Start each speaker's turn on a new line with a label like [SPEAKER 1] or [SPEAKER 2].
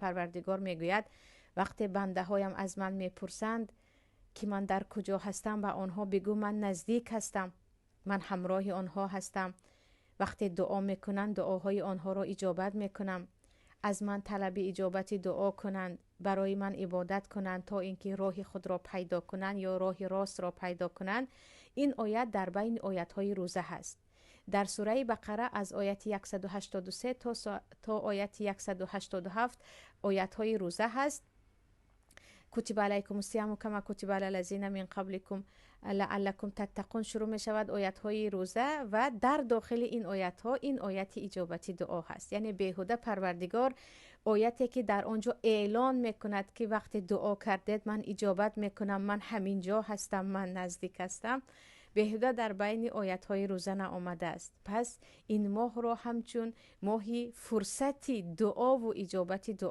[SPEAKER 1] Парвардигор мегӯяд: вақте бандаҳоям аз ман мепурсанд, ки ман дар куҷо ҳастам, ба онҳо бигӯ ман наздик ҳастам, ман ҳамроҳи онҳо ҳастам. Вақте дуо мекунанд, дуоҳои онҳоро иҷобат мекунам. Аз ман талаби иҷобати дуо кунанд, барои ман ибодат кунанд, то инки роҳи худро пайдо кунанд ё роҳи ростро пайдо кунанд. Ин оят дар байни оятҳои рӯза ҳаст. Дар сураи Бақара аз ояти 183 то ояти 187 оятҳои рӯза ҳаст. Кутиба алайкум сияму кама кутиба ала лазина мин қабликум лааллакум таттақун шурӯъ мешавад оятҳои рӯза ва дар дохили ин оятҳо ин ояти иҷобати дуо ҳаст. Яъне беҳуда Парвардигор ояте ки дар он ҷо эълон мекунад, ки вақте дуо кардед ман иҷобат мекунам, ман ҳамин ҷо ҳастам, ман наздик ҳастам, беҳуда дар байни оятҳои рӯза наомадааст. Пас ин моҳро ҳамчун моҳи фурсати дуову иҷобати дуо